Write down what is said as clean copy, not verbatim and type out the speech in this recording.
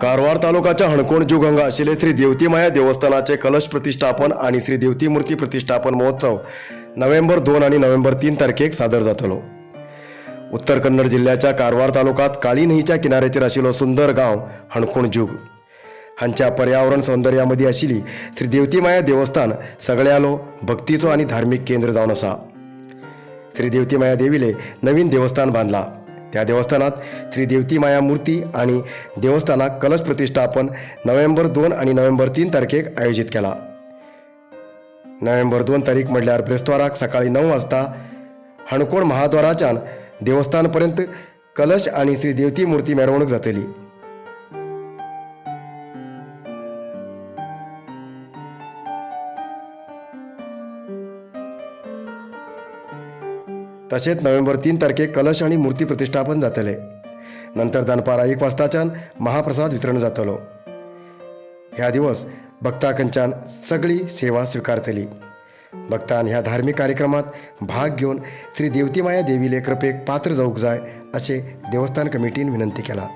कारवार तालुकाच्या हणकोण जुग हांगा आशिल्ले श्री देवतीमाया देवस्थानाचे कलश प्रतिष्ठापन आणि श्री देवती मूर्ती प्रतिष्ठापन महोत्सव नोव्हेंबर 2 आणि नोव्हेंबर 3 तारखेक सादर जातलो. उत्तर कन्नड जिल्ह्याच्या कारवार तालुक्यात काळी न्हंयच्या किनाऱ्याचेर आशिल्लो सुंदर गांव हणकोण जुग हांच्या पर्यावरण सौंदर्यामध्ये आशिल्ली श्री देवतीमाया देवस्थान सगळ्यालो भक्तीचो आणि धार्मिक केंद्र जावन आसा. श्री देवतीमाया देवीले नवीन देवस्थान बांदला. त्या देवस्थानात श्री देवतीमाया मूर्ती आणि देवस्थानाक कलश प्रतिष्ठापन नोव्हेंबर 2 आणि नोव्हेंबर 3 तारखेक आयोजित केला. नोव्हेंबर 2 तारीख म्हणल्यार ब्रेस्ताराक सकाळी 9 वाजता हणकोण महाद्वाराच्यान देवस्थानपर्यंत कलश आणि श्री देवती मूर्ती मिरवणूक जातली. तशेंच नोव्हेंबर 3 तारखेक कलश आणि मूर्ती प्रतिष्ठापन जातले. नंतर दनपारां 1 वाजताच्यान महाप्रसाद वितरण जातलो. ह्या दिवस भक्तां सगळी सेवा स्विकारतली. भक्तान ह्या धार्मिक कार्यक्रमात भाग घेवन श्री देवतीमाया देवीले कृपेक पात्र जावंक जाय अशें देवस्थान कमिटीन विनंती केला.